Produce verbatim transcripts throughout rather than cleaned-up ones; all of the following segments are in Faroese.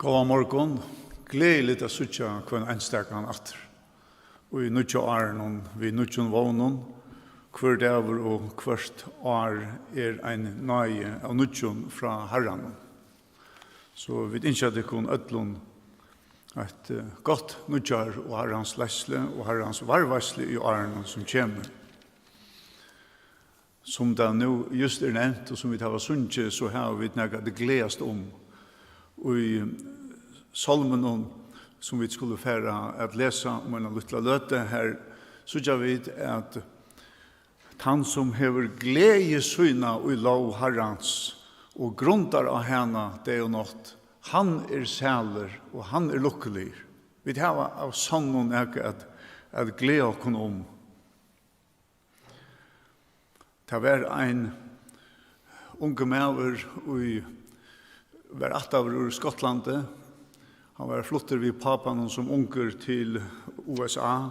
Góðan morgun. Gleðiligt at síggja hvønn einstakan aftur í nýggja árinum við nýggjum vónum. Hvør dagur og hvørt ár er ein náði av nýggjum frá Harranum. So vit ynskja tykkum øllum eitt, eh, gott nýggjár og Harrans leiðslu og Harrans varðveitslu í árinum sum kemur. Sum tað nú júst er nevnt, og sum vit hava sungið, so hava vit nakað at gleðast um. Í sálminum, sum vit skulu fara at lesa um eina lítla løtu, her síggja vit, at tann, sum hevur gleði sína í lóg Harrans og grundar á hana dag og nátt, hann er sælur og hann er lukkuligur. Vit hava av sonnum nakað at, at gleða okkum um. Tað var ein ungur maður, ið var ættaður úr Skotlandi. Hann var fluttur við pápanum sum ungur til U S A,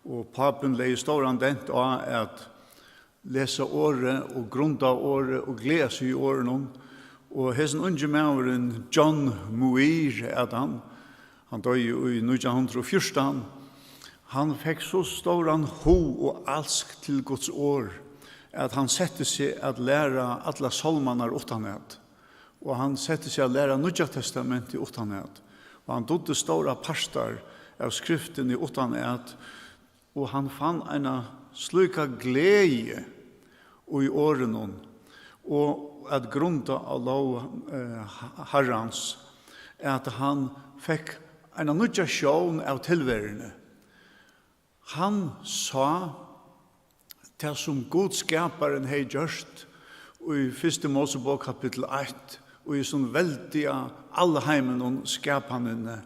og pápin legði stóran dent á at lesa orðið og grunda orðið og gleða seg í orðunum. Og hesin ungi maðurin, John Muir æt hann, hann doyði í nítjan hundrað og fjúrtan. Hann fekk so stóran hug og alsk til Guds orð, at hann setti seg at læra allar sálmarnar uttanat, og hann setti seg at læra Nýggja Testamentið uttanat, og hann dugdi stórar partar av skriftini uttanat, og hann fann eina slíka gleði í orðunum og at grunda á lóg, eh, Harrans, at hann fekk eina nýggja sjón av tilveruni. Hann sá tað, sum Gud skaparin hevði gjørt í fyrstu Mosebók kapittul eitt, og í sum veldiga alheiminum skapanini.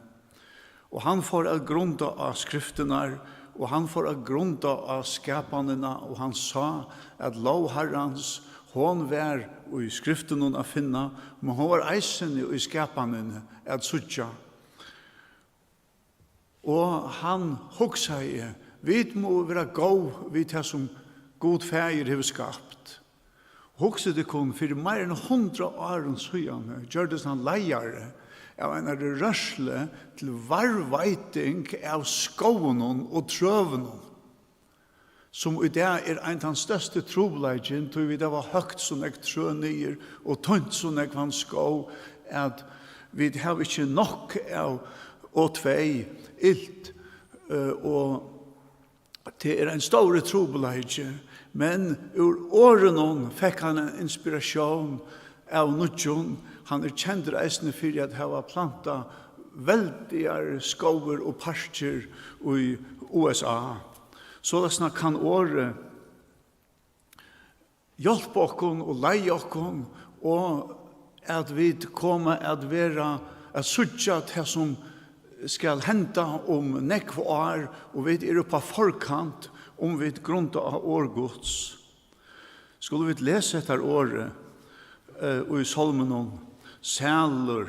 Og hann fór at grunda á skriftirnar, og hann fór at grunda á skapanina, og hann sá, at lóg Harrans, hon var í skriftunum at finna, men hon var eisini í skapanini at síggja. Og hann hugsaði: Vit mugu vera góð við tað, sum Gud Faðir hevur skapt. Hugsið tykkum, fyri meira enn hundrað árum síðani gjørdist hann leiðari av einari rørslu til varðveiting av skógunum og trøunum, sum í dag er ein tann størsti trupulleikin, tí vit hava høgt so nógv trø niður og týnt so nógvan skóg, at vit hava ikki nokk av O tvey, ilt, eh, og tað er ein stórur trupulleiki, men úr orðunum fekk hann ein inspiratión av nýggjum. Hann er kendur eisini fyri at hava plantað veldigar skógir og parkir í U S A. Soleiðisna kann orðið hjálpa okkum og leiða okkum, og at vit koma at vera, at síggja tað, sum skal henda um nógv ár, og vit eru upp á forkant, um vit grunda á orð Guds. Skulu vit lesa hetta orðið, eh, í sálminum, sælur.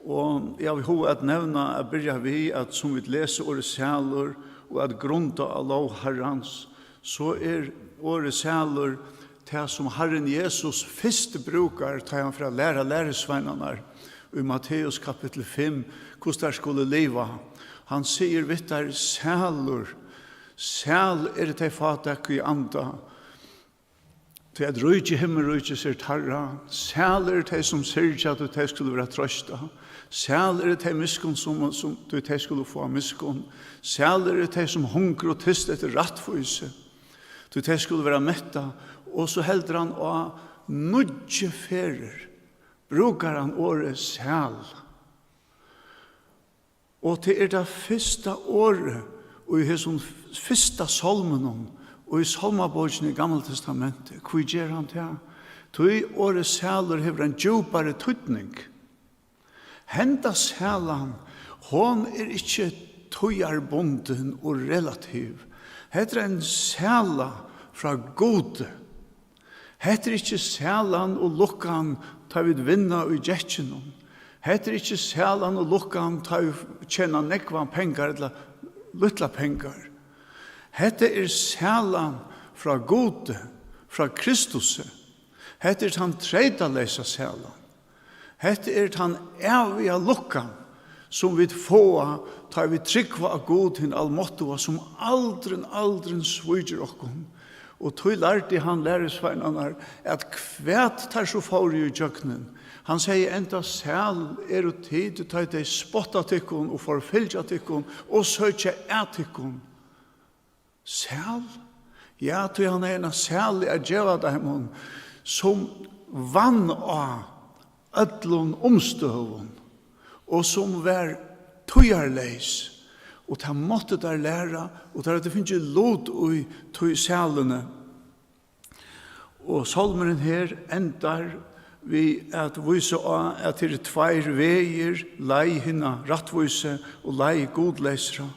Og eg havi hug at nevna, at byrja við, at sum vit lesa orðið sælur og at grunda á lóg Harrans, so er orðið sælur tað, sum Harrin Jesus fyrst brúkar, tá hann fer at læra lærisveinarnar í Matteus kapittul fimm, hvussu teir skulu liva. Hann sigur við teir: Sælur, sæl eru tey fátæku í anda, tí at ríki himmiríkis er teirra. Sæl eru tey, sum syrgja, tí tey skulu vera troystað. Sæl eru tey miskunnsommu, sum, tí tey skulu fáa miskunn. Sæl eru tey, sum hungra og tysta eftir rættvísi, tí tey skulu vera mettað. Og so heldur hann á níggju ferðir, brúkar hann orðið sæl. Og tað er tað fyrsta orðið í hesum fyrsta sálminum og í sálmabókini í Gamla Testamenti. Hví ger hann tað? Tí orðið sælur hevur ein djúpari týdning. Henda sælan, hon er ikki tíðarbundin og relativ. Hetta er ein sæla frá Gudi. Hetta er ikki sælan og lukkan, tá vit vinna í gekkinum. Hetta er ikki sælan og lukkan, tá vit tjena nógvan pengar ella lítla pengar. Hetta er sælan frá Gudi, frá Kristusi. Hetta er tann treytaleysa sælan. Hetta er tann æviga lukkan, sum vit fáa, tá vit trúgva á Gud, hin almáttuga, sum aldrin, aldrin svíkir okkum. Og tí lærdi hann lærisveinarnar, at hvat teir so fóru ígjøgnum. Hann segði: "Enda sæl eru tit, tá tey spotta tykkum og forfylgja tykkum og søkja at tykkum." Sæl? Ja, tí hann hevði eina sælu at geva teimum, sum vann á øllum umstøðum, og sum var tíðarleys, og tað máttu teir læra, og teir høvdu fingið lut í tí sæluni. Og sálmurin her endar við at vísa á, at tað eru tveir vegir, leið hinna rættvísu og leið gudleysra.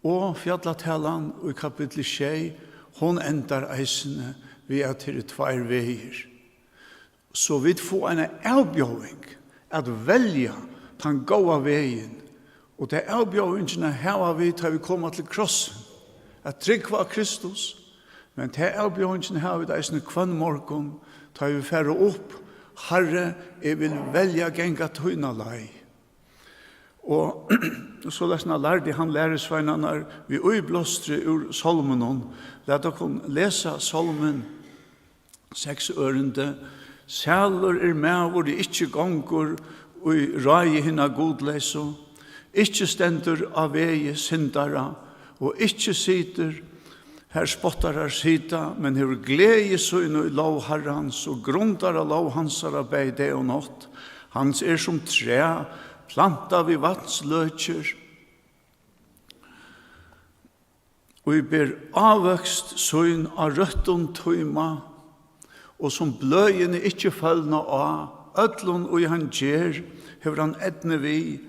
Og fjallatalan í kapitli sjey, hon endar eisini við, at tað eru tveir vegir. So vit fáa eina avbjóðing at velja tann góða vegin, og ta avbjóðingina hava vit, tá vit koma til krossin, at trúgva á Kristus, men ta avbjóðingina hava vit eisini hvønn morgun, tá vit fara upp: "Harri, eg vil velja at ganga tína leið." Og soleiðis lærdi hann lærisveinarnar við íblástri úr sálminum. Lat okkum lesa sálmin, seks ørindi. "Sælur er maður, ið ikki gongur í ráði hinna gudleysu, ikki stendur á vegi syndara og ikki situr har spottarar sita, men hevur gleði sína í lóg Harrans og grundar á lóg hansara bæði dag og nátt. Hans er sum træ, plantað við vatnsløkir, og ið ber ávøkst sín á røttum tíma, og sum bløðini ikki følna á, øllum, ið hann ger, hevur hann eydnu við,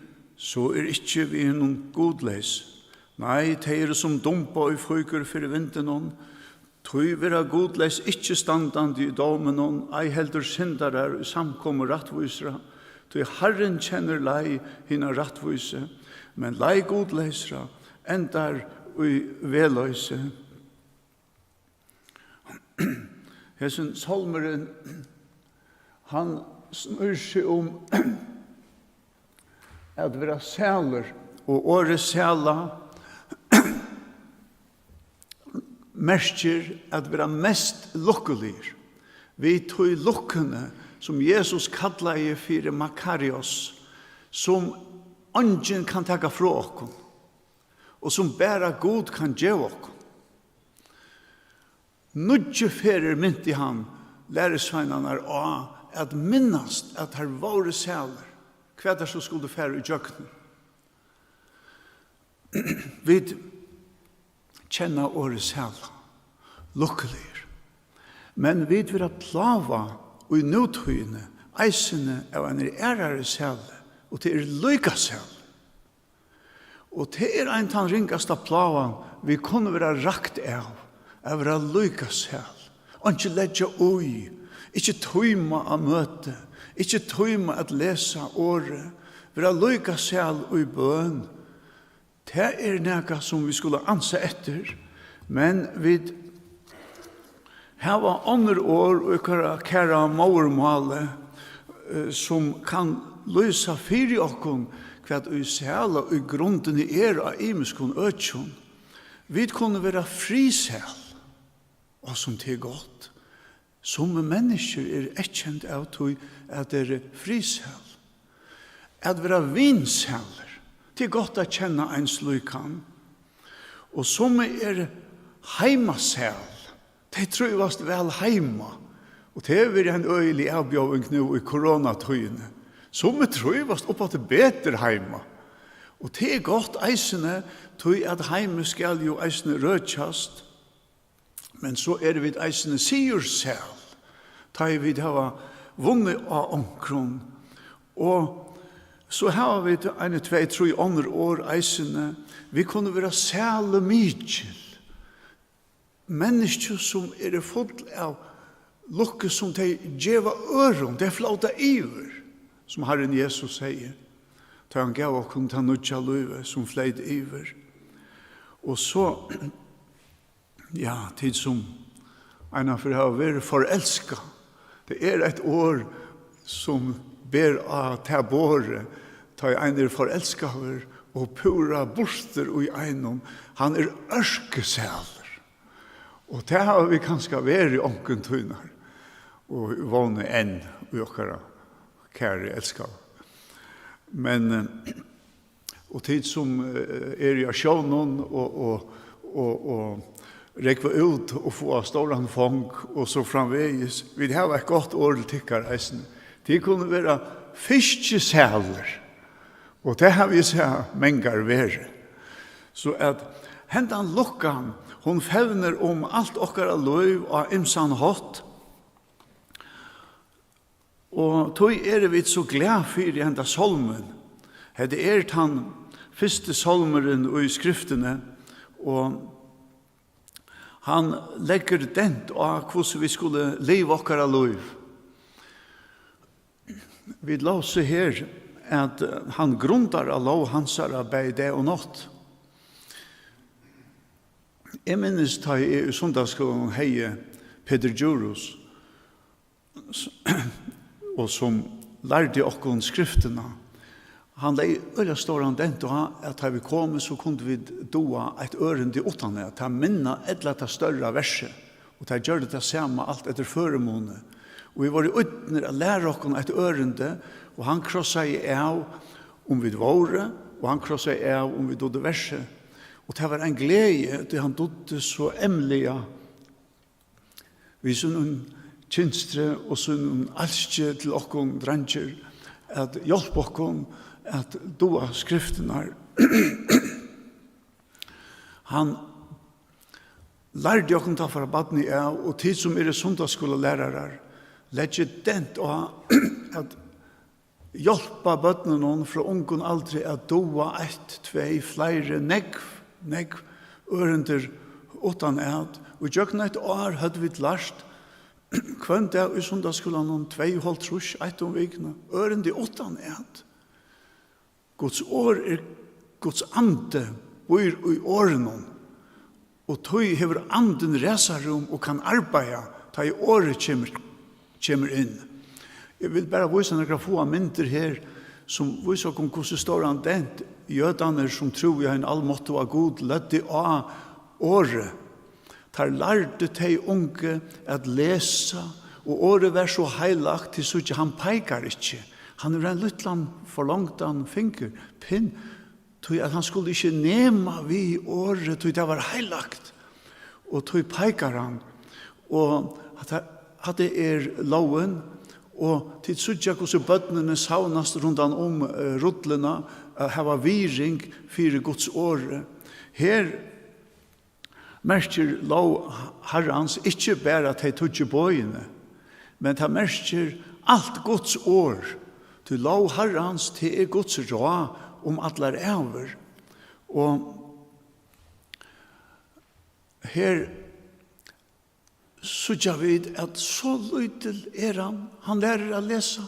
so er ikki við hinum gudleys. Nei, tey eru sum dumba, ið fýkur fyri vindinum. Tí verða gudleys ikki standandi í dóminum, ei heldur syndarar í samkomu rættvísra. Tí Harrin kennir leið hinna rættvísu, men leið gudleysra endar í vegloysi." Hesin sálmurin, hann snýr seg um at vera sælur, og orðið sæla merkir at vera mest lukkuligur. Við tí lukkuni, sum Jesus kallaði fyri makarios, sum eingin kann taka frá okkum, og sum bara Gud kann geva okkum. Níggju ferðir minti hann lærisveinarnar á at minnast, at teir vóru sælir, hvat teir so skuldu fara ígjøgnum. Vit kenna orðið sæla, lukkuligir. Men vit verða plágað í nútíðini eisini av einari aðrari sælu, og tað er líka sæla. Og tað er ein tann ringasta plágan, vit kunnu vera rakt av, at vera líka sæl. Einki leggja í, ikki tíma at møta, ikki tíma at lesa orðið, vera líka sæl í bøn. Tað er nakað, sum vit skulu ansa eftir, men vit hava onnur orð í okkara kæra móðurmáli, eh, sum kann lýsa fyri okkum, hvat ið sæla í grundini er á ymiskum økjum. Vit kunnu vera friðsæl, og sum tað er gott. Summi menniskju eru eyðkend av tí, at tey eru friðsæl. At vera vinsælur, tað er gott at kenna ein slíkan. Og summi eru heimasæl, tey trívast væl heima. Og tað hevur verið ein øgilig avbjóðing nú í koronatíðini. Summi trívast uppaftur betur heima. Og tað er gott eisini, tí at heimið skal jú eisini røkjast. Men so eru vit eisini sigursæl, tá ið vit hava vunnið á onkrum. Og so hava vit eini tvey, trý onnur orð eisini. Vit kunnu vera sælumikil. Menniskju, sum eru full av lukku, sum tey geva øðrum, tey flóta yvir, sum Harrin Jesus segði, tá hann gav okkum tað nýggja lívið, sum fleyt yvir. Og so Ja, tit sum einaferð hava verið forelskað, tað er eitt orð, sum ber á tað borðið, tá ið ein er forelskaður og púra burtur í einum, hann er ørkesælur. Og tað hava vit kanska verið onkuntíðnar, og vóni enn í okkara kæru elskaðu. Men, eh, og tit sum, eh, eru á sjónum og, og, og, og rógva út og fáa stóran fong og so framvegis, vit hava eitt gott orð til tykkara eisini. Tit kunnu vera fiskisælir, og tað havi eg sæð mangar verið. So at hendan lukkan, hon fevnir um alt okkara lív á ymsan hátt. Og tí eru vit so glað fyri henda sálmin. Hetta er tann fyrsti sálmurin í skriftini, og hann leggur dent á, hvussu vit skulu liva okkara lív. Vit lósu her, at, eh, hann grundar á lóg hansara bæði dag og nátt. Eg minnist, tá eg í sunnudagsskúlanum hevði Petur Djurhuus, s-, og sum lærdi okkum skriftina, hann legði øgiliga stóran dent á, at tá vit komu, so kundu vit duga eitt ørindi uttanat, tað minna ella tað størra versið, og tað gjørdi tað sama alt eftir førimuni. Og vit vóru ídnir at læra okkum eitt ørindi, og hann krossaði av, um vit vóru, og hann krossaði av, um vit dugdu versið. Og tað var ein gleði, tí hann dugdi so eyðmiliga við sínum kynstri og sínum alski til okkum dreingir at hjálpa okkum at duga skriftirnar. Hann lærdi okkum tað frá barni av, og tit sum eru sunnudagsskúlalærarar, leggið dent á at hjálpa børnunum frá ungum aldri at duga eitt, tvey, fleiri, nógv, nógv ørindir uttanat. Og gjøgnum eitt ár høvdu vit lært hvønn dag í sunnudagsskúlanum tvey og hálvtrýss, eitt um vikuna, ørindi uttanat. Guds orð er, Guds andi býr í orðinum, og tí hevur andin ræsarúm og kann arbeiða, tá ið orðið kemur, kemur inn. Eg vil bara vísa nakrar fáar myndir her, sum vísa okkum, hvussu stóran dent jødarnir, sum trúðu í ein almáttuga Gud, løgdu á orðið. Teir lærdu tey ungu at lesa, og orðið var so heilagt, tit síggja, hann peikar ikki. Hann hevur ein lítlan forlongdan fingur, pinn, tí at hann skuldi ikki nema við orðið, tí tað var heilagt. Og tí peikar hann. Og hatta, hatta er lógin, og tit síggja, hvussu børnini savnast rundan um, eh, rulluna, at hava virðing fyri Guds orði. Her merkir lóg Harrans ikki bara tey tíggju boðini, men tað merkir alt Guds orð, tí lóg Harrans, tað er Guds ráð um allar ævir. Og her síggja vit, at so lítil er hann, hann lærir at lesa.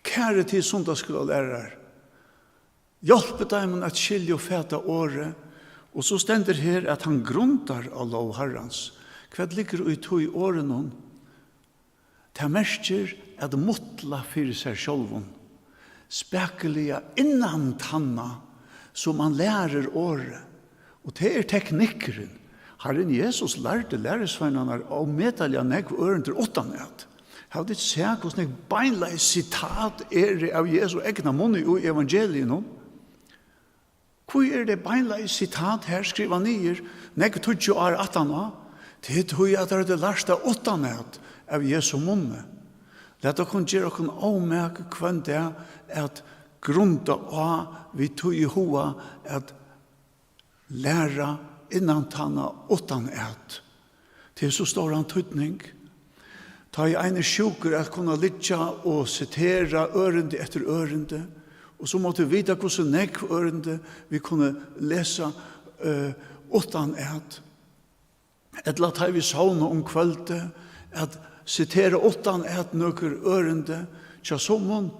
Kæru tit sunnudagsskúlalærarar, hjálpið teimum at skilja og fata orðið. Og so stendur her, at hann grundar á lóg Harrans. Hvat liggur í tí orðinum? Tað merkir at mutla fyri sær sjálvum, spakuliga innan tanna, sum mann lærir orðið. Og tað er teknikkurin. Harrin Jesus lærdi lærisveinarnar ómetaliga nógv ørindir uttanat. Hava tit sæð, hvussu nógv beinleiðis sitat eru av Jesu egna munni í evangeliunum? Hví eru tey beinleiðis sitat her skrivað niður, nógv tíggju ár aftaná? Tað er tí, at teir høvdu lært tað uttanat av Jesu munni. Lat okkum gera okkum ómak hvønn dag at grunda á, við tí í huga, at læra innantanna uttanat. Tað er so stóran týdning. Tá ið ein er sjúkur, at kunna liggja og sitera ørindi eftir ørindi, og so mátti vita, hvussu nógv ørindi vit kunnu lesa, eh, uttanat. Ella tá ið vit sovna um kvøldið, at sitera uttanat nøkur ørindi. Hjá summum,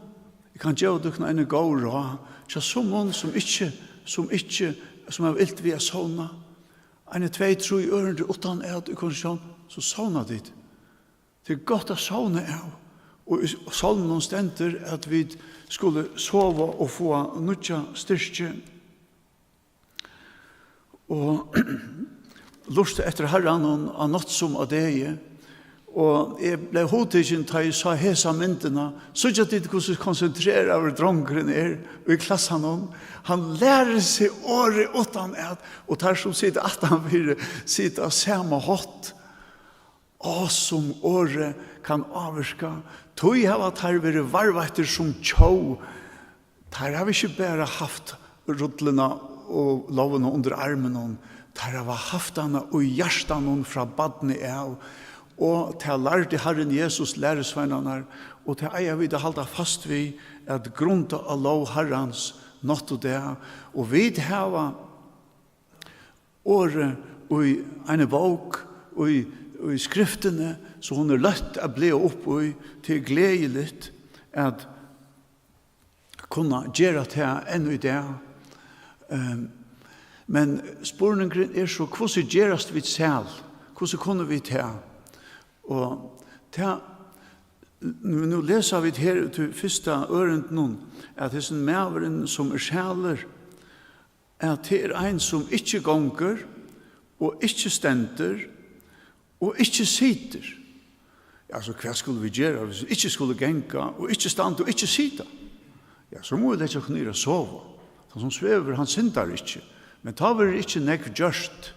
eg kann geva tykkum eini góð ráð, hjá summum, sum ikki, sum ikki, sum hava ilt við at sovna, eini tvey, trý ørindi uttanat í konversatión, so sovna tit. Tað er gott at sovna av. Og í sálminum stendur, at vit skulu sova og fáa nýggja styrki. Og lurta eftir Harranum á nátt sum á degi. Og eg bleiv hugtikin, tá eg sá hesa myndina. Síggja tit, hvussu konsentreraður drongurin er í klassanum? Hann lærir seg orðið uttanat, og teir, sum sita aftanfyri, sita á sama hátt. Á, sum orðið kann ávirka. Tí hava teir verið varðveittir sum tjó. Teir hava ikki bara havt rulluna og lógina undir arminum, teir hava havt hana í hjartanum frá barni av. Og tað lærdi Harrin Jesus lærisveinarnar, og tað eiga vit at halda fast við, at grunda á lóg Harrans nátt og dag. Og vit hava orðið í eini bók, í, í skriftini, so hon er løtt at blaða upp í. Tað er gleðiligt at kunna gera tað enn í dag. Ehm, men spurningurin er so, hvussu gerast vit sæl? Hvussu kunnu vit tað? Og tað, nú, nú lesa vit her í tí fyrsta ørindinum, at hesin maðurin, sum er sælur, at tað er ein, sum ikki gongur og ikki stendur og ikki situr. Ja, so hvat skulu vit gera, hvis vit ikki skulu ganga og ikki standa og ikki sita? Ja, so mugu vit leggja okkum niður at sova. Tann sum svevur, hann syndar ikki. Men tá verður ikki nógv gjørt.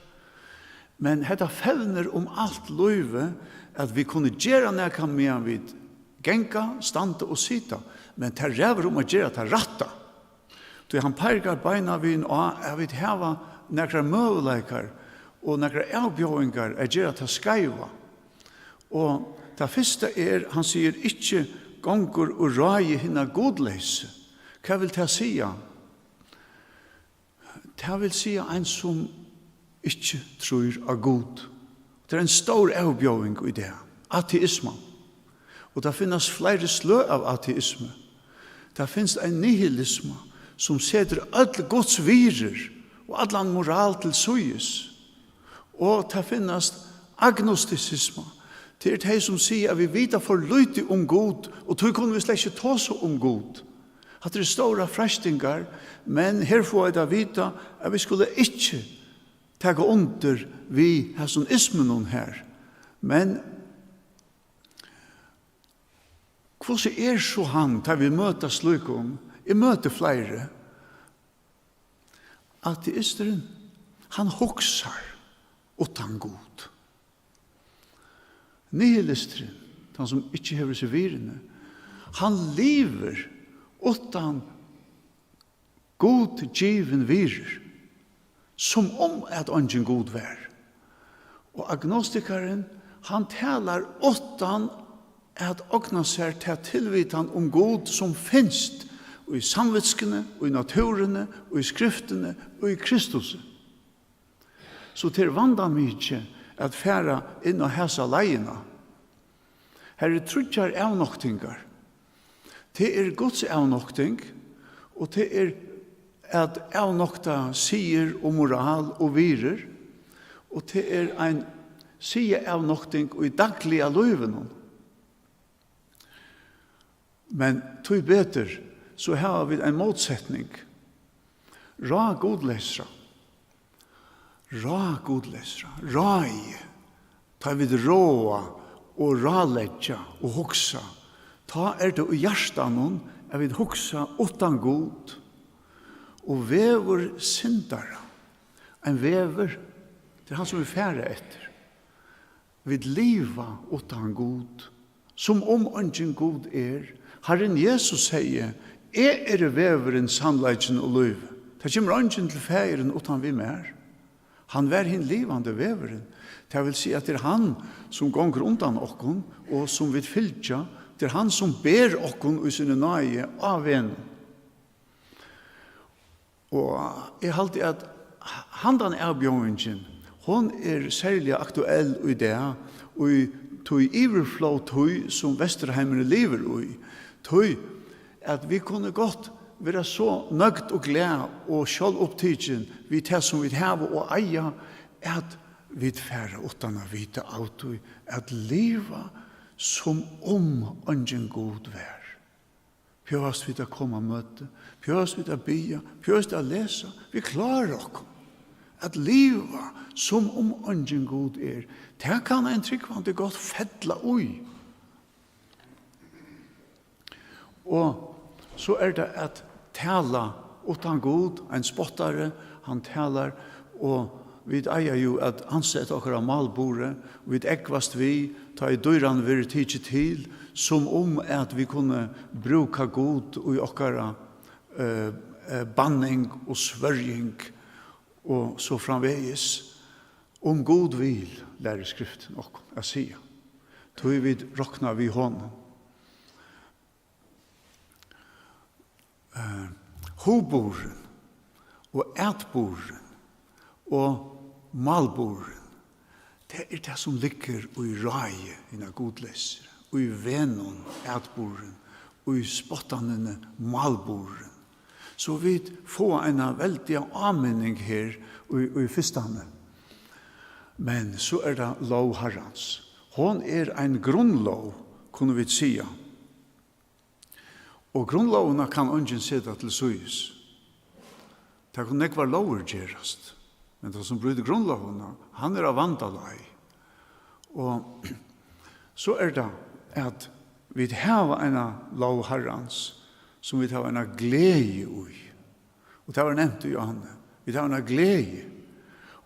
Men hetta fevnir um alt lívið, at vit kunnu gera nakað, meðan vit ganga, standa og sita. Men tað ræður um at gera tað rætta. Tí hann peikar beinanvegin á, at vit hava nakrar møguleikar og nakrar avbjóðingar at gera tað skeiva. Og tað fyrsta er, hann sigur, ikki gongur og ráði hinna gudleysu. Hvat vil tað siga? Tað vil siga ein, sum ikki trýr á Gud. Tað er ein stór avbjóðing í dag, ateisma. Og tað finnast fleiri sløg av ateismu. Tað finst ein nihilisma, sum setur øll Guds virðir og allan moral til síðis. Og tað finnast agnostisisma. Tað er tey, sum siga, at vit vita for lítið um Gud, og tí kunnu vit slett ikki tosa um Gud. Hatta eru stórar freistingar, men her fáa vit at vita, at vit skulu ikki taka undir við hesum ismunum her. Men hvussu er so hann, tá vit møta slíkum? Eg møti fleiri. Ateisturin, hann hugsar uttan Gud. Nihilisturin, tann sum ikki hevur hesi virðini, hann livir uttan Gud givin virðir, sum um at eingin Gud var. Og agnostikarin, hann talar uttan at ogna sær ta tilvitan um Gud, sum finst í samvitskuni, í náttúruni, í skriftini, í Kristusi. So tað er vandamikið at fara inn á hasa leiðina. Har eru tríggjar avnoktingar. Tað er Guds avnokting, og tað er at avnokta siðir og moral og virðir, og tað er ein siðaavnokting í dagliga lívinum. Men tíbetur, so hava vit ein mótsetning. Ráð gudleysra. Ráð gudleysra. Ráðið. Tá vit ráða og ráðleggja og hugsa, tá er tað í hjartanum, at vit hugsa uttan Gud. Og vegur syndara, ein vegur, tað er hann, sum vit fara eftir. Vit liva uttan Gud, sum um eingin Gud er. Harrin Jesus segði: "Eg eri vegurin, sannleikin og lívið. Tað kemur eingin til Faðirin uttan við mær." Hann var hin livandi vegurin. Tað vil siga, at tað er hann, sum gongur undan okkum, og sum vit fylgja. Tað er hann, sum ber okkum í síni náði á vegnum. Og eg haldi, at handan avbjóðingin, hon er serliga aktuell í dag, í tí yvirflóðtíð, sum Vesturheimurin livir í. Tí at vit kunnu gott vera so nøgd og glað og sjálvupptikin við tað, sum vit hava og eiga, at vit fara uttan at vita av tí at liva Sum um eingin Gud var. Bjóðast vit at koma á møti, bjóðast vit at biðja, bjóðast at lesa. Vit klára okkum. At liva sum um eingin Gud er, tað kann ein trúgvandi gott fella í. Og so er tað at tala uttan Gud, ein spottari, hann talar, og vit eiga jú at ansa eftir okkara málburði, og vit eggast við, tá ið dýran verður tikið til, sum um at vit kunnu brúka Gud í okkara, eh, eh, banning og svørjing og so framvegis. Um Gud vil, lærir Skriftin okkum at siga, tí vit rokna við honum. Eh, hugburðurin og atburðurin og málburðurin, tað er tað, sum liggur í ráði hinna gudleysu, í vegnum atburðurin, í spottanini málburðurin. So vit fáa eina veldiga áminning her í, í fyrstani. Men so er tað lóg Harrans. Hon er ein grundlóg, kunnu vit siga. Og grundlógina kann eingin seta til síðis. Tað kunnu nógvar lógir gerast, men tann, sum brýtur grundlógina, hann er á vandaleið. Og so er tað, at vit hava eina lóg Harrans, sum vit hava eina gleði í. Og tað var nevnt í áðni. Vit hava eina gleði.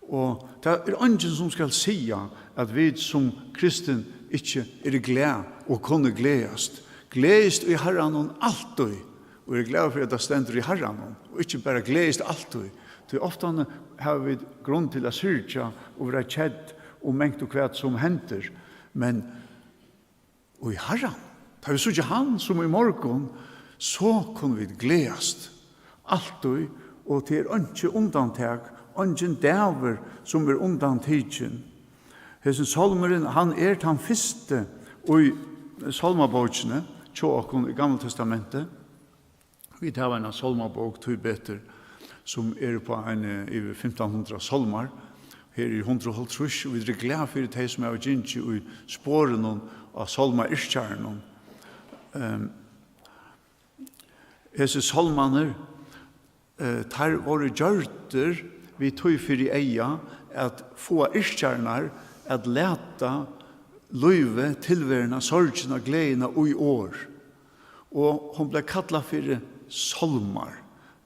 Og tað er eingin, sum skal siga, at vit sum kristin ikki eru glað og kunnu gleðast. Gleðist í Harranum altíð. Og eg eri glaður fyri, at tað stendur í Harranum, og ikki bara gleðist altíð. Tí ofta hava vit grund til at syrgja og vera kedd um mangt og hvat, sum hendir. Men í Harranum, tá vit síggja hann sum í morgun, so kunnu vit gleðast altíð, og tað er einki undantak, eingin dagur, sum er undantikin. Hesin sálmurin, hann er tann fyrsti í sálmabókini hjá okkum í Gamla Testamenti. Vit hava eina sálmabók, tíbetur, sum er upp á eini yvir fimtan hundrað sálmar. Her eru hundrað og hálvtrýss, og vit eru glað fyri tey, sum hava gingið í sporunum á sálmayrkjarunum. Ehm, hesir sálmarnir, eh, teir vóru gjørdir við tí fyri eyga at fáa yrkjararnar at lata lívið, tilveruna, sorgina, gleðina í orð. Og hon bleiv kallað fyri sálmar.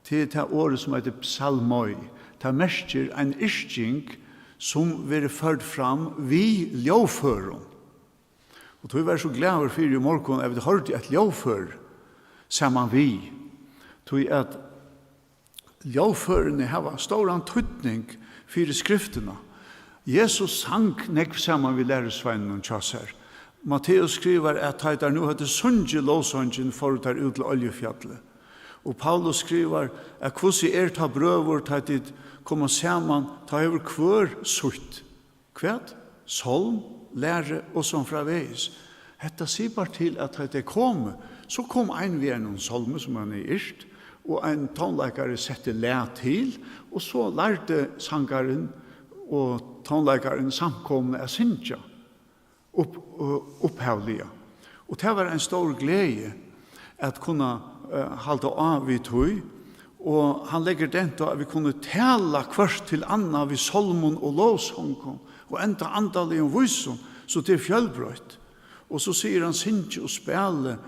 Tað er tað orðið, sum eitur psalmoi. Tað merkir ein yrking, sum verður førd fram við ljóðførum. Og tí var eg so glaður fyri í morgun, at vit hoyrdu eitt ljóðfør saman við. Tí at ljóðførini hava stóran týdning fyri Skriftina. Jesus sang nógv saman við lærisveinunum hjá sær. Matteus skrivar, at tá ið teir nú høvdu sungið lovsangin, fóru teir út til Oljufjallið. Og Paulus skrivar, at hvussu er tá, brøður, tá tit koma saman, tá hevur hvør sítt. Hvat? Sálm, læru og so framvegis. Hetta sipar til, at tá tey komu, so kom ein við einum sálmi, sum hann hevði yrkt, og ein tónleikari setti lag til, og so lærdi sangarin og tónleikarin samkomuna at syngja upp-, uh, upphævliga. Og tað var ein stór gleði at kunna, eh, halda á við tí, og hann leggur dent á, at vit kunnu tala hvørt til annað við sálmum og lovsongum og enda andaligum vísum, so tað er fjølbroytt. Og so sigur hann: Syngið og spælið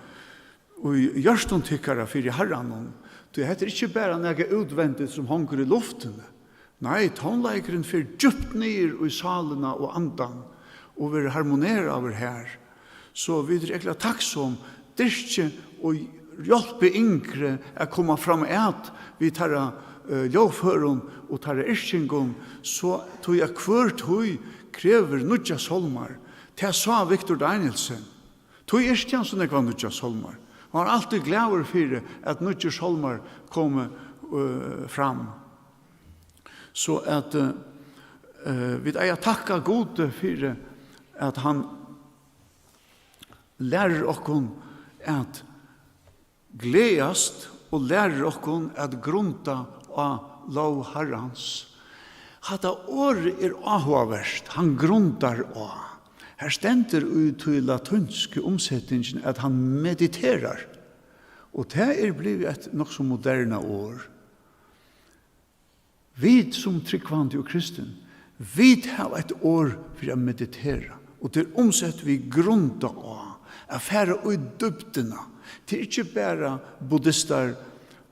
í hjørtum tykkara fyri Harranum, tí hetta er ikki bara nakað útvendigt, sum hongur í luftini. Nei, tónleikurin fer djúpt niður í sálina og andan og verður harmoneraður har. So vit eru ógvuliga takksom, dyrkið og hjálpið yngri at koma fram at við teirra, eh, ljóðførum og teirra yrkingum, so tí at hvør tíð krevur nýggjar sálmar. Tað sá Victor Danielsen. Tí yrkti hann so nógvar nýggjar sálmar. Hann var altíð glaður fyri, at nýggir sálmar komu, eh, fram. So at, eh, eh, vit eiga at takka Gudi fyri, at hann lærir okkum at gleðast og lærir okkum at grunda á lóg Harrans. Hatta orðið er áhugavert, hann grundar á. Her stendur í tí latínsku umsetingini, at hann mediterar, og tað er blivið eitt nokk so moderna orð. Vit sum trúgvandi og kristin, vit hava eitt orð fyri at meditera, og tað er umsett við grunda á, at fara í dýpdina. Tað er ikki bara buddistar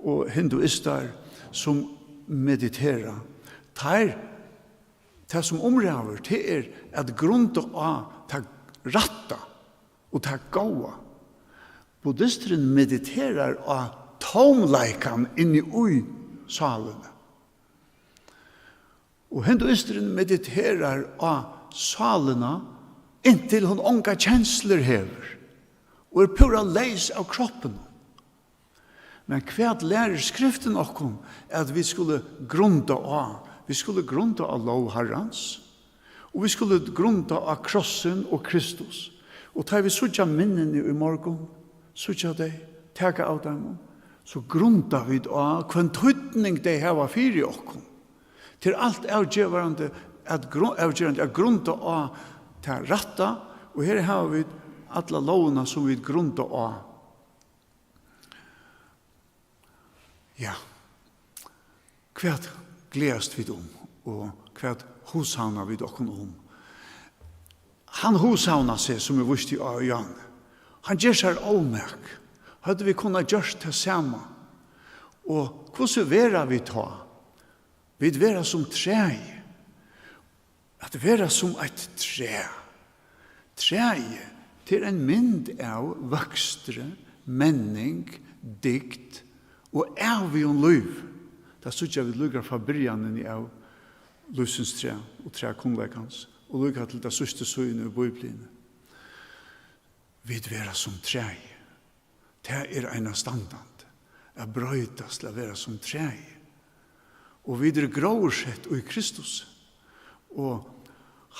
og hinduistar sum meditera. Teir, tað sum umræður, tað er at grunda á tað rætta og tað góða. Buddhisturin mediterar á tómleikan inni í sálini. Og hinduisturin mediterar á sálina, inntil hon ongar kenslur hevur og er púra leys av kroppinum. Men hvat lærir Skriftin okkum at vit skulu grunda á? Vit skulu grunda á lóg Harrans, og vit skulu grunda á krossin og Kristus. Og tá vit síggja minnini í morgun, síggja tey, taka av teimum, so grunda vit á, hvønn týdning tey hava fyri okkum. Tað er alt avgerandi at gru-, avgerandi at grunda á tað rætta, og her hava vit alla lógina, sum vit grunda á. Ja, hvat gleðast vit um, og hvat hugsavna vit okkum um? Hann hugsavnar seg, sum eg vísti á í áðni. Hann ger sær ómak. Høvdu vit kunnað gjørt tað sama? Og hvussu verða vit tá? Vit verða sum træið. At vera sum eitt træ. Træið, tað er ein mynd av vøkstri, menning, dygd og ævigum lív. Tað síggja vit líka frá byrjanini av lívsins træ og trækunnleikans, og líka til ta síðstu síðuna í Bíbliuni. Vit vera sum træið. Tað er einastandandi at broytast til at vera sum træið. Og vit eru gróðursett í Kristus. Og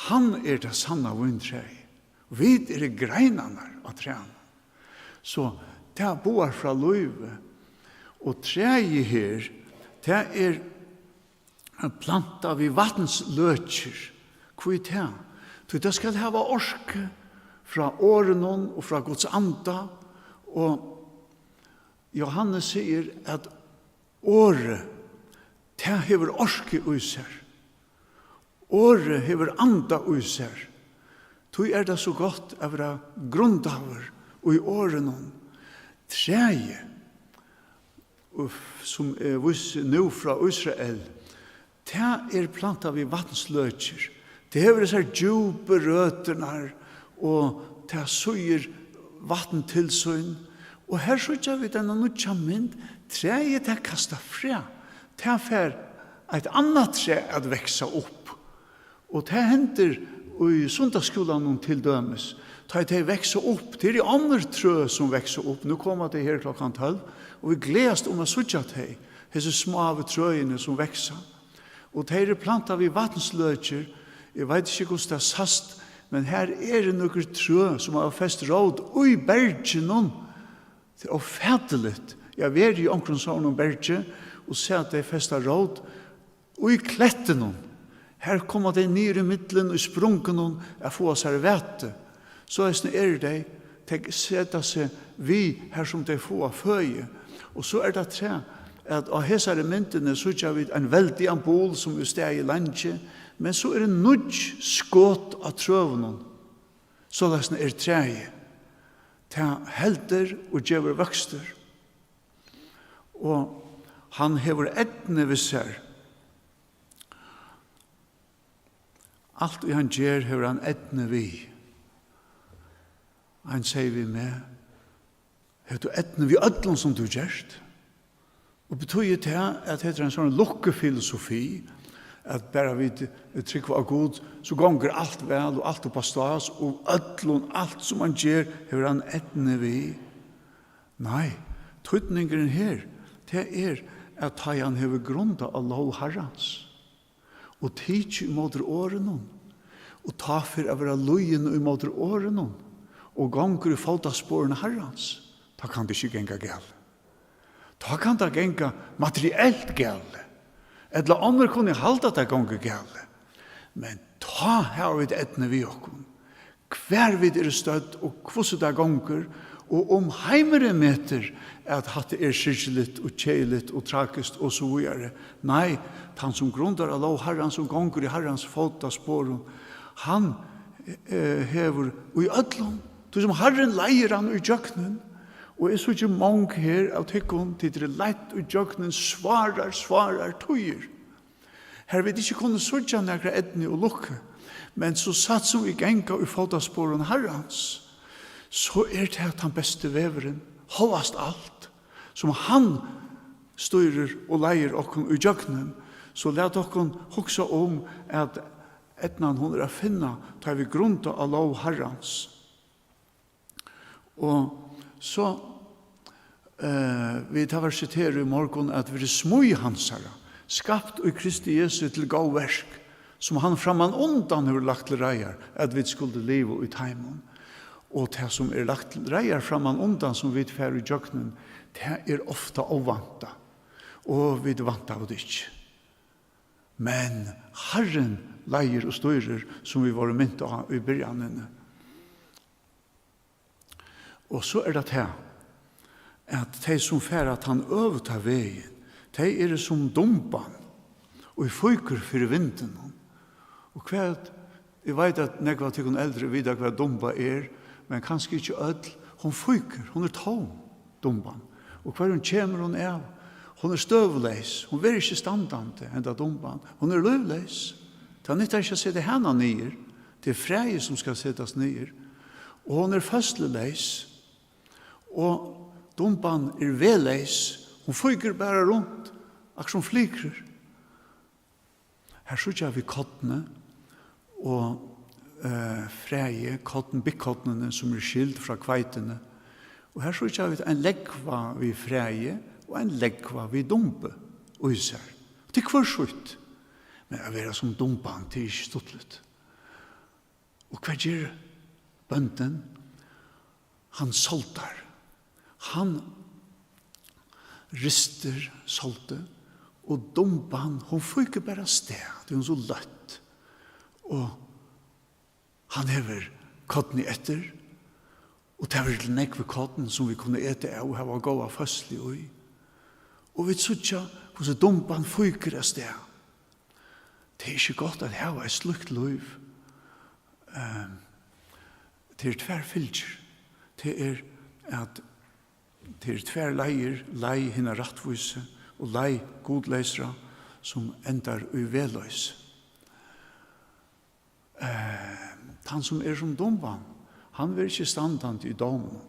hann er tað sanna víntræið. Vit eru greinarnar á trænum. So tað boðar frá lívi. Og træið her, tað er plantað við vatnsløkir. Hví tað? Tí tað skal hava orku frá orðinum og frá Guds anda. Og Jóhannes sigur, at orðið, tað hevur orku í sær. Orðið hevur anda í sær. Tí er tað so gott at vera grundaður í orðinum. Træið, og f-, sum eg vísi nú frá Ísrael, tað er plantað við vatnsløkir. Tað hevur hesar djúpu røturnar, og tað sýgur vatn til sín. Og her síggja vit eina nýggja mynd. Træið, tað kastar fræ. Tað fær eitt annað træ at vaksa upp. Og tað hendir í sunnudagsskúlanum til dømis, tá ið tey vaksa upp, tað eru onnur trø, sum vaksa upp. Nú koma tey her klokkan tólv, og vit gleðast um at síggja tey, hesi smáu trøini, sum vaksa. Og tey eru plantað við vatnsløkir. Eg veit ikki, hvussu tað sæst, men her eru nøkur trø, sum hava fest rót í berginum. Tað er ófatiligt. Eg havi verið í onkrum sovorðnum bergi og sæð tey festa rót í klettinum. Her koma tey niður í millum í sprungunum at fáa sær vætu. Soleiðis eru tey. Tey seta seg við, har sum tey fáa føði. Og so er tað træ, at á hesari myndini síggja vit ein veldigan bul, sum hevur staðið leingi, men so eru nýggj skot á trøunum. Soleiðis er træið. Tað heldur og gevur vøkstur. Og hann hevur eydnu við sær. Alt, ið hann ger, hevur hann eydnu við. Ein segði við meg: "Hevur tú eydnu við øllum, sum tú gert?" Og betýðir tað, at hetta er ein sovorðin lukkufilosofi, at bara vit trúgva á Gud, so gongur alt væl og alt upp á stás, og øllum, alt sum hann ger, hevur hann eydnu við? Nei, týdningurin her, tað er, at tá ið hann hevur grundað á lóg Harrans, og tikið ímóti orðinum, og tá fer at vera lýðin ímóti orðinum, og gongur í fótasporum Harrans, tá kann tað ikki ganga galið. Tá kann tað ganga materielt galið, ella onnur kunnu halda, at tað gongur galið. Men tá hava vit eydnu við okkum. hvar vit eru stødd og hvussu tað gongur, og um heimurin metir, at hatta er syrgiligt og keðiligt og tragiskt og so víðari. Nei, tann sum grundar á lóg Harrans, sum gongur í Harrans fótasporum, hann, eh, hevur í øllum, tí sum Harrin leiðir hann í gjøgnum, og eg síggi mong her av tykkum, tit eru leidd í gjøgnum svárar, svárar tíðir. Har vit ikki kunnu síggja nakra eydnu og lukku, men so satt sum vit ganga í fótasporum Harrans, so er tað tann besti vegurin, hóast alt, sum hann stýrir og leiðir okkum í gjøgnum. So lat okkum hugsa um, at eydnan, hon er at finna, tá vit grunda á lóg Harrans. Og so, eh, vit hava sitert í morgun, at vit eru smíð hansara, skapt í Kristi Jesu til góð verk, sum hann frammanundan hevur lagt til reiðar, at vit skuldu liva í teimum. Og tað, sum er lagt til reiðar frammanundan, sum vit fara í gjøgnum, tað er ofta óvæntað, og vit væntaðu tað ikki. Men Harrin leiðir og stýrir, sum vit vóru mint á í byrjanini. Og so er tað tað, at tey, sum fara tann øvuta vegin, tey eru sum dumban, ið fýkur fyri vindinum. Og hvat, eg veit, at nógv av tykkum eldri vita, hvat dumba er, men kanska ikki øll. Hon fýkur, hon er tóm, dumban. Og hvørjum kemur hon av? Hon er støðuleys, hon verður ikki standandi, henda dumban. Hon er lívleys. Tað nyttar ikki at seta hana niður. Tað er fræið, sum skal setast niður. Og hon er føðsluleys. Og dumban er vegleys. Hon fýkur bara runt, akkurát sum flykrur. Her síggja vit kornið og, eh, fræið, korn, bikkkornini, sum eru skild frá hveitini. Og her síggja vit ein lógva við fræi og ein lógva við dumbu í sær. Til hvør sítt. Men at vera sum dumban, tað er ikki stuttligt. Og hvat ger bóndin? Hann soldar. Hann ristir soldið, og dumban, hon fýkur bara avstað, tí hon er so løtt. Og hann hevur kornið eftir, og tað verður til nógv korn, sum vit kunnu eta av og hava góða føðslu í. Og vit síggja, hvussu dumban fýkur avstað. Tað er ikki gott at hava eitt slíkt lív. Ehm, tað er tvær fylgjur. Tað er at, tað eru tvær leiðir, leið hinna rættvísu og leið gudleysra, sum endar í vegloysi. Eh, tann, sum er sum dumban, hann verður ikki standandi í dóminum.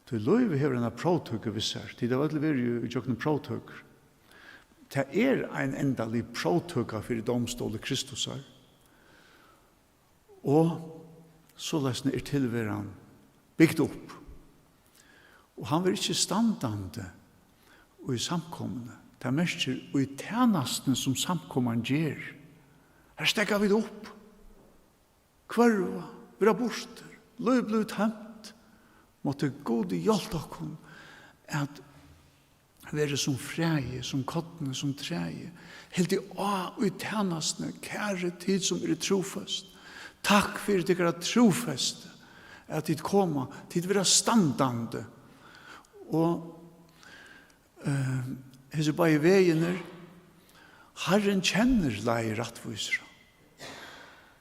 Tí lívið hevur eina próvtøku við sær. Tit hava øll verið í, í gjøgnum próvtøkur. Tað er ein endalig próvtøka fyri dómstóli Kristusar. Og soleiðis er tilveran bygd upp. Og hann verður ikki standandi í samkomuni. Tað merkir í tænastuni, sum samkoman ger. Her steðga vit upp. Hvørva, vera burtur. Lív blívur tømt. Mátti Gud hjálpa okkum at verið sum fræið, sum kornið, sum træið. Hildið á í tænastuni, kæru tit, sum eru trúføst. Takk fyri tykkara trúfesti, at tit koma, tit verða standandi. Og, eh, hesir báðir vegirnir, Harrin kennir leið rættvísra.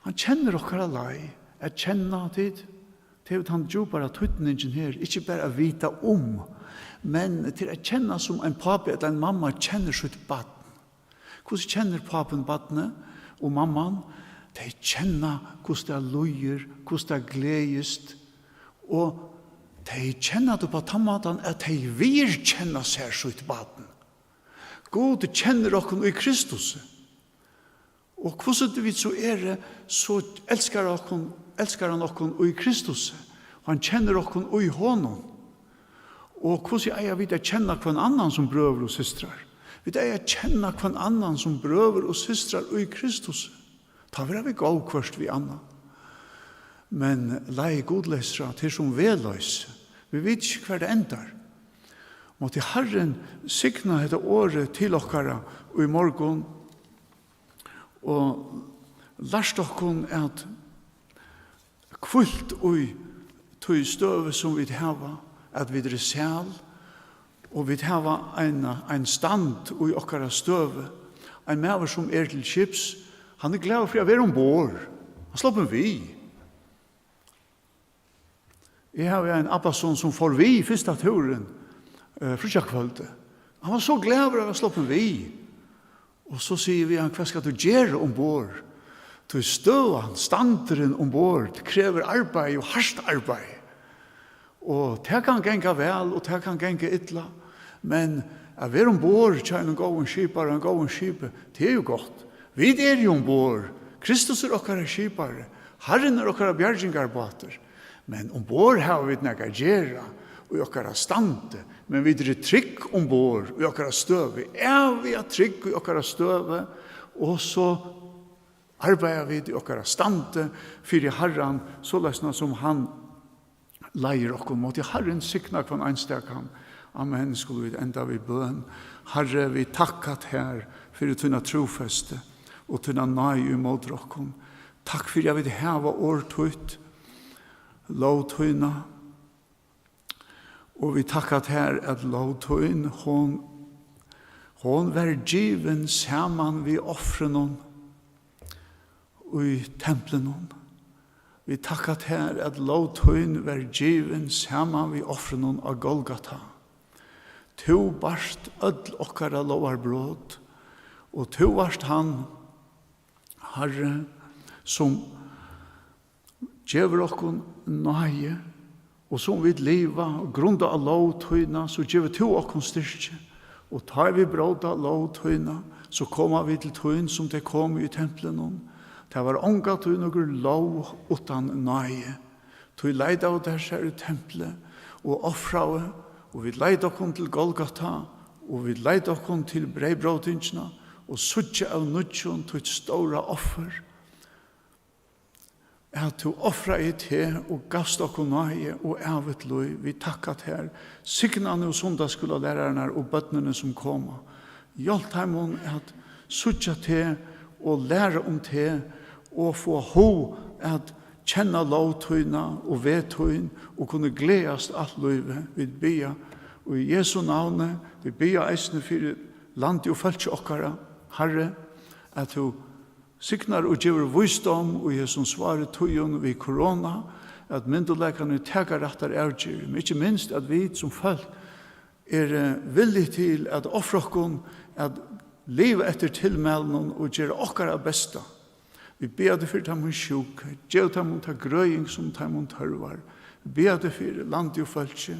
Hann kennir okkara leið. At kenna, tit, tað hevur tann djúpara týdningin her, ikki bara at vita um, men til at kenna, sum ein pápi ella ein mamma kennir sítt barn. Hvussu kennir pápin barnið og mamman? Tey kenna, hvussu tað líður, hvussu tað gleðist, og tey kenna tað upp á tann mátan, at tey viðurkenna sær sítt barn. Gud kennir okkum í Kristusi. Og hvussu vit so eru, so elskar okkum, elskar hann okkum í Kristus, og hann kennir okkum í honum. Og hvussu eiga vit at kenna hvønn annan sum brøður og systrar? Vit eiga at kenna hvønn annan sum brøður og systrar í Kristus. Tá verða vit góð hvørt við annan. Men leið gudleysra, tað er sum vegloysi. Vit vita ikki, hvar tað endar. Mátti Harrin signa hetta orðið til okkara í morgun, og lært okkum at hvílt í tí støðu, sum vit hava, at vit eru sæl, og vit hava ein, ein stand í okkara støðu. Ein maður, sum er til skips, hann er glaður fyri at vera umborð. Hann sloppin við. Eg havi ein abbason, sum fór við fyrsta túrin, eh, fríggjakvøldið. Hann var so glaður at vera sloppin við. Og so sigi eg við hann: "Hvat skal tú gera umborð?" Tí støðan, standurin umborð krevur arbeiði og hart arbeiði. Og tað kann ganga væl, og tað kann ganga illa. Men at vera umborð hjá einum góðum skipara, einum góðum skipi, tað er jú gott. Vit eru jú umborð. Kristus er okkara skipari. Harrin er okkara bjargingarbátur. Men umborð hava vit nakað at gera í okkara standi, men vit eru trygg umborð í okkara støðu, æviga trygg í okkara støðu, og so arbeiða vit í okkara standi fyri Harran, soleiðis sum hann leiðir okkum. Mátti Harrin signa hvønn einstakan. Amen. Skulu vit enda við bøn. Harri, vit takka tær fyri tína trúfesti og tína náði ímóti okkum. Takk fyri at vit hava orð títt, lóg tína. Og vit takka tær, at lóg tín, hon, hon var givin saman við ofrunum í templinum. Vit takka tær, at lóg tín var givin saman við ofrunum á Golgata. Tú barst øll okkara lógarbrot, og tú vart hann, Harri, sum gevur okkum náði, og sum vit liva, og grunda á lóg tína, so gevur tú okkum styrki. Og tá vit bróta lóg tína, so koma vit til tín, sum tey komu í templinum. Tað var ongantíð nøkur lóg uttan náði. Tí leitaðu tær sær í templið og ofraðu, og vit leita okkum til Golgata, og vit leita okkum til breyðbrótingina, og síggja av nýggjum títt stóra offur, at tú ofraði teg og gavst okkum náði og ævigt lív. Vit takka tær. Signa nú sunnudagsskúlalærararnar og børnini, sum koma. Hjálp teimum at síggja teg og læra um teg og fáa hug at kenna lóg tína og veg tín og kunnu gleðast alt lívið. Vit biðja í Jesu navni. Vit biðja eisini fyri landi og fólki okkara, Harri, at tú signar og gevur vísdóm í hesum sváru tíðum við korona, at myndugleikarnir taka rættar avgerðir, men ikki minst at vit sum fólk eru villig til at ofra okkum, at liva eftir tilmælinum og gera okkara besta. Vit biðja teg fyri teimum sjúku, gev teimum ta grøðing, sum teimum tørvar. Vit biðja teg fyri landi og fólki,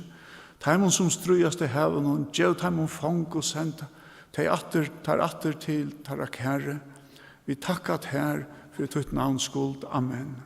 teimum, sum stríðast í havinum, gev teimum fong og send tey aftur, teir aftur til teirra kæru. Vit takka tær fyri títt navns skuld. Amen.